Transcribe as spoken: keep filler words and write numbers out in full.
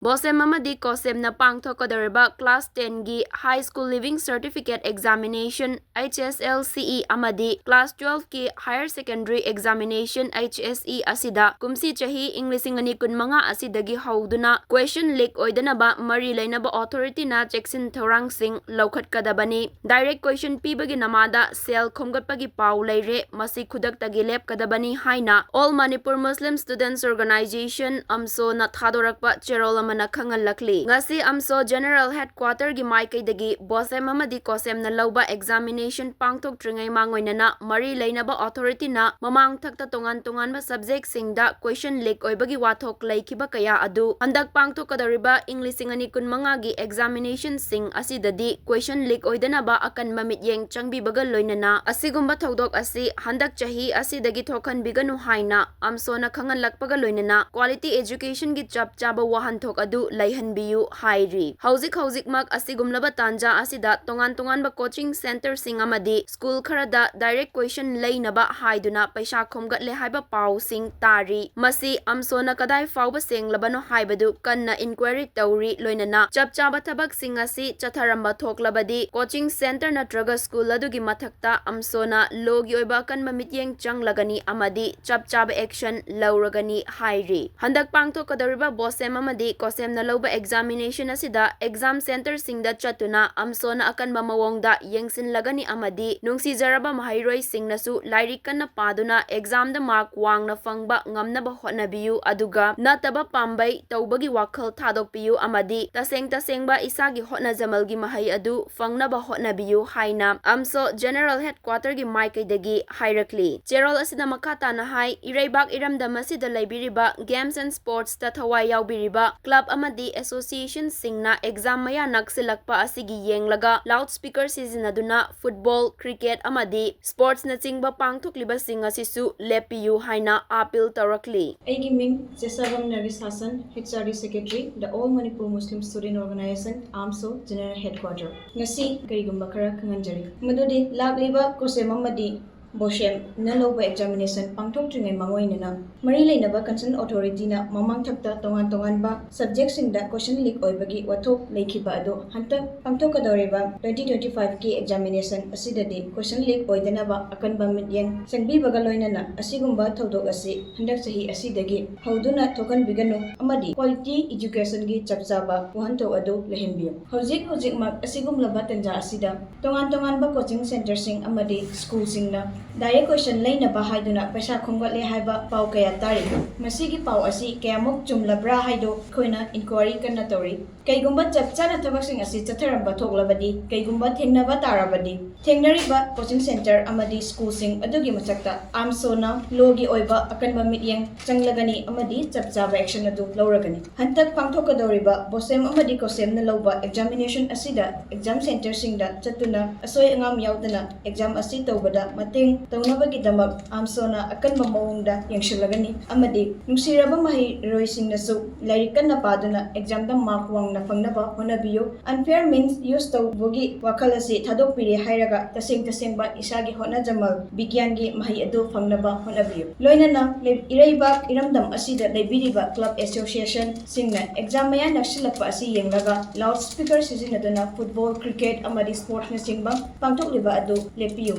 ꯕꯣꯁꯦꯝ ꯑꯃꯗꯤ ꯀꯣꯁꯦꯝꯅ ꯄꯥꯡꯊꯣꯛꯀꯗꯧꯔꯤꯕ class ten ꯒꯤ High School Leaving Certificate Examination, H S L C E, ꯑꯃꯗꯤ class twelve ꯀꯤ Higher Secondary Examination, H S E, ꯑꯁꯤꯗ ꯀꯨꯝꯁꯤ ꯆꯍꯤ ꯏꯪ ꯂꯤꯁꯤꯡ ꯑꯅꯤ ꯀꯨꯟꯃꯉꯥ ꯑꯁꯤꯗꯒꯤ ꯍꯧꯗꯨꯅ question leak ꯑꯣꯏꯗꯅꯕ ꯃꯔꯤ ꯂꯩꯅꯕ authority ꯅ ꯆꯦꯛꯁꯤꯟ ꯊꯧꯔꯥꯡꯁꯤꯡ ꯂꯧꯈꯠꯀꯗꯕꯅꯤ꯫ Direct question ꯄꯤꯕꯒꯤ ꯅꯃꯥꯗ ꯁꯦꯜ ꯈꯣꯝꯒꯠꯄꯒꯤ ꯄꯥꯎ ꯂꯩꯔꯦ, ꯃꯁꯤ ꯈꯨꯗꯛꯇꯒꯤ ꯂꯦꯞꯀꯗꯕꯅꯤ ꯍꯥꯏꯅ All Manipur Muslim Students Organisation, ꯑꯝꯁꯣꯅ ꯊꯥꯗꯣꯔꯛꯄ ꯆꯦꯔꯣꯜ ꯑꯃꯅ ꯈꯪꯍꯜꯂꯛꯂꯤ꯫ ꯉꯁꯤ ꯑꯝꯁꯣ General Headquarter ꯒꯤ ꯃꯥꯏꯀꯩꯗꯒꯤ ꯕꯣꯁꯦꯝ ꯑꯃꯗꯤ ꯀꯣꯁꯦꯝꯅ ꯂꯧꯕ examination ꯄꯥꯡꯊꯣꯛꯇ꯭ꯔꯤꯉꯩ ꯃꯥꯡꯑꯣꯏꯅꯅ ꯃꯔꯤ ꯂꯩꯅꯕ authority ꯅ ꯃꯃꯥꯡ ꯊꯛꯇ ꯇꯣꯉꯥꯟ ꯇꯣꯉꯥꯟꯕ subject ꯁꯤꯡꯗ question leak ꯑꯣꯏꯕꯒꯤ ꯋꯥꯊꯣꯛ ꯂꯩꯈꯤꯕ ꯀꯌꯥ ꯑꯗꯨ ꯍꯟꯗꯛ ꯄꯥꯡꯊꯣꯛꯀꯗꯧꯔꯤꯕ ꯏꯪ ꯂꯤꯁꯤꯡ ꯑꯅꯤ ꯀꯨꯟꯃꯉꯥꯒꯤ examination ꯁꯤꯡ ꯑꯁꯤꯗꯗꯤ question leak ꯑꯣꯏꯗꯅꯕ ꯑꯀꯟꯕ ꯃꯤꯠꯌꯦꯡ ꯆꯪꯕꯤꯕꯒ ꯂꯣꯏꯅꯅ ꯑꯁꯤꯒꯨꯝꯕ ꯊꯧꯗꯣꯛ ꯑꯁꯤ ꯍꯟꯗꯛ ꯆꯍꯤ ꯑꯁꯤꯗꯒꯤ ꯊꯣꯛꯍꯟꯕꯤꯒꯅꯨ ꯍꯥꯏꯅ ꯑꯝꯁꯣꯅ ꯈꯪꯍꯜꯂꯛꯄꯒ ꯂꯣꯏꯅꯅ quality education ꯒꯤ ꯆꯞ ꯆꯥꯕ ꯋꯥꯍꯟꯊꯣꯛ ꯑꯗꯨ ꯂꯩꯍꯟꯕꯤꯌꯨ ꯍꯥꯏꯔꯤ꯫ ꯍꯧꯖꯤꯛ ꯍꯧꯖꯤꯛꯃꯛ ꯑꯁꯤꯒꯨꯝꯂꯕ ꯇꯥꯟꯖꯥ ꯑꯁꯤꯗ ꯇꯣꯉꯥꯟ ꯇꯣꯉꯥꯟꯕ coaching center ꯁꯤꯡ ꯑꯃꯗꯤ school ꯈꯔꯗ direct question ꯂꯩꯅꯕ ꯍꯥꯏꯗꯨꯅ ꯄꯩꯁꯥ ꯈꯣꯝꯒꯠꯂꯦ ꯍꯥꯏꯕ ꯄꯥꯎꯁꯤꯡ ꯇꯥꯔꯤ꯫ ꯃꯁꯤ ꯑꯝꯁꯣꯅ ꯀꯗꯥꯏ ꯐꯥꯎꯕ ꯁꯦꯡꯂꯕꯅꯣ ꯍꯥꯏꯕꯗꯨ ꯀꯟꯅ inquiry ꯇꯧꯔꯤ꯫ ꯂꯣꯏꯅꯅ ꯆꯞ ꯆꯥꯕ ꯊꯕꯛꯁꯤꯡ ꯑꯁꯤ ꯆꯠꯊꯔꯝꯕ ꯊꯣꯛꯂꯕꯗꯤ coaching center ꯅꯠꯇ꯭ꯔꯒ school ꯑꯗꯨꯒꯤ ꯃꯊꯛꯇ ꯑꯝꯁꯣꯅ law ꯒꯤ ꯑꯣꯏꯕ ꯑꯀꯟꯕ ꯃꯤꯠꯌꯦꯡ ꯆꯪꯂꯒꯅꯤ ꯑꯃꯗꯤ ꯆꯞ ꯆꯥꯕ action ꯂꯧꯔꯒꯅꯤ ꯍꯥꯏꯔꯤ꯫ ꯍꯟꯗꯛ ꯄꯥꯡꯊꯣꯛꯀꯗꯧꯔꯤꯕ ꯕꯣꯁꯦꯝ ꯑꯃꯗꯤ ꯀꯣꯁꯦꯝꯅ ꯂꯧꯕ examination ꯑꯁꯤꯗ exam center ꯁꯤꯡꯗ ꯆꯠꯇꯨꯅ ꯑꯝꯁꯣꯅ ꯑꯀꯟꯕ ꯃꯑꯣꯡꯗ ꯌꯦꯡꯁꯤꯟꯂꯒꯅꯤ ꯑꯃꯗꯤ ꯅꯨꯡꯁꯤꯖꯔꯕ ꯃꯍꯩꯔꯣꯏꯁꯤꯡꯅꯁꯨ ꯂꯥꯏꯔꯤꯛ ꯀꯟꯅ ꯄꯥꯗꯨꯅ exam ꯗ mark ꯋꯥꯡꯅ ꯐꯪꯕ ꯉꯝꯅꯕ ꯍꯣꯠꯅꯕꯤꯌꯨ, ꯑꯗꯨꯒ ꯅꯠꯇꯕ ꯄꯥꯝꯕꯩ ꯇꯧꯕꯒꯤ ꯋꯥꯈꯜ ꯊꯥꯗꯣꯛꯄꯤꯌꯨ ꯑꯃꯗꯤ ꯇꯁꯦꯡ ꯇꯁꯦꯡꯕ ꯏꯁꯥꯒꯤ ꯍꯣꯠꯅꯖꯃꯜꯒꯤ ꯃꯍꯩ ꯑꯗꯨ ꯐꯪꯅꯕ ꯍꯣꯠꯅꯕꯤꯌꯨ ꯍꯥꯏꯅ ꯑꯝꯁꯣ General Headquarter ꯒꯤ ꯃꯥꯏꯀꯩꯗꯒꯤ ꯍꯥꯏꯔꯛꯂꯤ꯫ ꯆꯦꯔꯣꯜ ꯑꯁꯤꯗ ꯃꯈꯥ ꯇꯥꯅ ꯍꯥꯏ, ꯏꯔꯩꯕꯥꯛ ꯏꯔꯝꯗꯝ ꯑꯁꯤꯗ ꯂꯩꯕꯤꯔꯤꯕ games and sports ꯇ ꯊꯋꯥꯏ ꯌꯥꯎꯕꯤꯔꯤꯕ club ꯑꯃꯗꯤ association ꯁꯤꯡꯅ exam ꯃꯌꯥ ꯅꯛꯁꯤꯜꯂꯛꯄ ꯑꯁꯤꯒꯤ ꯌꯦꯡꯂꯒ loudspeaker ꯁꯤꯖꯤꯟꯅꯗꯨꯅ football, cricket ꯑꯃꯗꯤ sports ꯅꯆꯤꯡꯕ ꯄꯥꯡꯊꯣꯛꯂꯤꯕꯁꯤꯡ ꯑꯁꯤꯁꯨ ꯂꯦꯞꯄꯤꯌꯨ ꯍꯥꯏꯅ appeal ꯇꯧꯔꯛꯂꯤ꯫ ꯑꯩꯒꯤ ꯃꯤꯡ ꯆꯦꯁꯥꯕꯝ Nargis Hasan, H R D Secretary, the All Manipur Muslim Student Organisation, AMSO General Headquarter꯫ ꯉꯁꯤ ꯀꯔꯤꯒꯨꯝꯕ ꯈꯔ ꯈꯪꯍꯟꯖꯔꯤ꯫ ꯃꯗꯨꯗꯤ ꯂꯥꯛꯂꯤꯕ ꯀꯣꯁꯦꯝ ꯑꯃꯗꯤ ꯕꯣꯁꯦꯝꯅ ꯂꯧꯕ ꯑꯦꯛꯖꯥꯃꯤꯅꯦꯁꯟ ꯄꯥꯡꯊꯣꯛꯇ꯭ꯔꯤꯉꯩ ꯃꯥꯡꯑꯣꯏꯅꯅ ꯃꯔꯤ ꯂꯩꯅꯕ ꯀꯟꯁꯔꯟ ꯑꯣꯊꯣꯔꯤꯇꯤꯅ ꯃꯃꯥꯡꯊꯛꯇ ꯇꯣꯉꯥꯟ ꯇꯣꯉꯥꯟꯕ ꯁꯕꯖꯦꯛꯁꯤꯡꯗ ꯀꯣꯏꯁꯟ ꯂꯤꯛ ꯑꯣꯏꯕꯒꯤ ꯋꯥꯊꯣꯛ ꯂꯩꯈꯤꯕ ꯑꯗꯨ ꯍꯟꯗꯛ ꯄꯥꯡꯊꯣꯛꯀꯗꯧꯔꯤꯕ twenty twenty five ꯀꯤ ꯑꯦꯛꯖꯥꯃꯤꯅꯦꯁꯟ ꯑꯁꯤꯗꯗꯤ ꯀꯣꯏꯁꯟ ꯂꯤꯛ ꯑꯣꯏꯗꯅꯕ ꯑꯀꯟꯕ ꯃꯤꯠꯌꯦꯡ ꯆꯪꯕꯤꯕꯒ ꯂꯣꯏꯅꯅ ꯑꯁꯤꯒꯨꯝꯕ ꯊꯧꯗꯣꯛ ꯑꯁꯤ ꯍꯟꯗꯛ ꯆꯍꯤ ꯑꯁꯤꯗꯒꯤ ꯍꯧꯗꯨꯅ ꯊꯣꯛꯍꯟꯕꯤꯒꯅꯨ ꯑꯃꯗꯤ ꯀ꯭ꯋꯥꯂꯤꯇꯤ ꯏꯗꯨꯀꯦꯁꯟꯒꯤ ꯆꯞ ꯆꯥꯕ ꯋꯥꯍꯟꯊꯣꯛ ꯑꯗꯨ ꯂꯩꯍꯟꯕꯤꯌꯨ꯫ ꯍꯧꯖꯤꯛ ꯍꯧꯖꯤꯛꯃꯛ ꯑꯁꯤꯒꯨꯝꯂꯕ ꯇꯥꯟꯖꯥ ꯑꯁꯤꯗ ꯇꯣꯉꯥꯟ ꯇꯣꯉꯥꯟꯕ ꯀꯣꯆꯤꯡ ꯁꯦꯟꯇꯔꯁꯤꯡ ꯑꯃꯗꯤ ꯁ꯭ꯀꯨꯜꯁꯤꯡꯅ ꯗꯥꯏꯔꯦꯛ ꯀꯣꯏꯁꯟ ꯂꯩꯅꯕ ꯍꯥꯏꯗꯨꯅ ꯄꯩꯁꯥ ꯈꯣꯝꯒꯠꯂꯦ ꯍꯥꯏꯕ ꯄꯥꯎ ꯀꯌꯥ ꯇꯥꯔꯤ꯫ ꯃꯁꯤꯒꯤ ꯄꯥꯎ ꯑꯁꯤ ꯀꯌꯥꯃꯨꯛ ꯆꯨꯝꯂꯕ꯭ꯔꯥ ꯍꯥꯏꯗꯨ ꯑꯩꯈꯣꯏꯅ ꯏꯟꯀ꯭ꯋꯥꯏꯔꯤ ꯀꯟꯅ ꯇꯧꯔꯤ꯫ ꯀꯩꯒꯨꯝꯕ ꯆꯞ ꯆꯥꯅ ꯊꯕꯛꯁꯤꯡ ꯑꯁꯤ ꯆꯠꯊꯔꯝꯕ ꯊꯣꯛꯂꯕꯗꯤ, ꯀꯩꯒꯨꯝꯕ ꯊꯦꯡꯅꯕ ꯇꯥꯔꯕꯗꯤ, ꯊꯦꯡꯅꯔꯤꯕ ꯀꯣꯆꯤꯡ ꯁꯦꯟꯇꯔ ꯑꯃꯗꯤ ꯁ꯭ꯀꯨꯜꯁꯤꯡ ꯑꯗꯨꯒꯤ ꯃꯊꯛꯇ ꯑꯥꯝꯁꯣꯅ ꯂꯣꯒꯤ ꯑꯣꯏꯕ ꯑꯀꯟꯕ ꯃꯤꯠꯌꯦꯡ ꯆꯪꯂꯒꯅꯤ ꯑꯃꯗꯤ ꯆꯞ ꯆꯥꯕ ꯑꯦꯛꯁꯟ ꯑꯗꯨ ꯂꯧꯔꯒꯅꯤ꯫ ꯍꯟꯗꯛ ꯄꯥꯡꯊꯣꯛꯀꯗꯧꯔꯤꯕ ꯕꯣꯁꯦꯝ ꯑꯃꯗꯤ ꯀꯣꯁꯦꯝꯅ ꯂꯧꯕ ꯑꯦꯛꯖꯥꯃꯤꯅꯦꯁꯟ ꯑꯁꯤꯗ ꯑꯦꯛꯖꯥꯝ ꯁꯦꯟꯇꯔꯁꯤꯡꯗ ꯆꯠꯇꯨꯅ ꯑꯁꯣꯏ ꯑꯉꯥꯝ ꯌꯥꯎꯗꯅ ꯑꯦꯛꯖꯥꯝ ꯑꯁꯤ ꯇꯧꯕꯗ ꯃꯇꯦꯡ ꯇꯧꯅꯕꯒꯤꯗꯃꯛ ꯑꯥꯝꯁꯣꯅ ꯑꯀꯟꯕ ꯃꯑꯣꯡꯗ ꯌꯦꯡꯁꯤꯜꯂꯒꯅꯤ ꯑꯃꯗꯤ ꯅꯨꯡꯁꯤꯔꯕ ꯃꯍꯩꯔꯣꯏꯁꯤꯡꯅꯁꯨ ꯂꯥꯏꯔꯤꯛ ꯀꯟꯅ ꯄꯥꯗꯨꯅ ꯑꯦꯛꯖꯥꯝꯗ ꯃꯥꯔꯛ ꯋꯥꯡꯅ ꯐꯪꯅꯕ ꯍꯣꯠꯅꯕꯤꯌꯨ꯫ Unfair means use ꯇꯧꯕꯒꯤ ꯋꯥꯈꯜ ꯑꯁꯤ ꯊꯥꯗꯣꯛꯄꯤꯔꯦ ꯍꯥꯏꯔꯒ ꯇꯁꯦꯡ ꯇꯁꯦꯡꯕ ꯏꯁꯥꯒꯤ ꯍꯣꯠꯅꯖꯃꯜ ꯕꯤꯒ꯭ꯌꯥꯟꯒꯤ ꯃꯍꯩ ꯑꯗꯨ ꯐꯪꯅꯕ ꯍꯣꯠꯅꯕꯤꯌꯨ꯫ ꯂꯣꯏꯅꯅ ꯂꯩ-, ꯏꯔꯩꯕꯥꯛ ꯏꯔꯝꯗꯝ ꯑꯁꯤꯗ ꯂꯩꯕꯤꯔꯤꯕ ꯀ꯭ꯂꯕ ꯑꯦꯁꯣꯁꯤꯌꯦꯁꯟꯁꯤꯡꯅ ꯑꯦꯛꯖꯥꯝ ꯃꯌꯥ ꯅꯛꯁꯤꯜꯂꯛꯄ ꯑꯁꯤ ꯌꯦꯡꯂꯒ ꯂꯥꯎꯗ ꯁ꯭ꯄꯤꯀꯔ ꯁꯤꯖꯤꯟꯅꯗꯨꯅ ꯐꯨꯠꯕꯣꯜ, ꯀ꯭ꯔꯤꯀꯦꯠ ꯑꯃꯗꯤ ꯁ꯭ꯄꯣꯔꯠꯁꯅꯆꯤꯡꯕ ꯄꯥꯡꯊꯣꯛꯂꯤꯕ ꯑꯗꯨ ꯂꯦꯞꯄꯤꯌꯨ꯫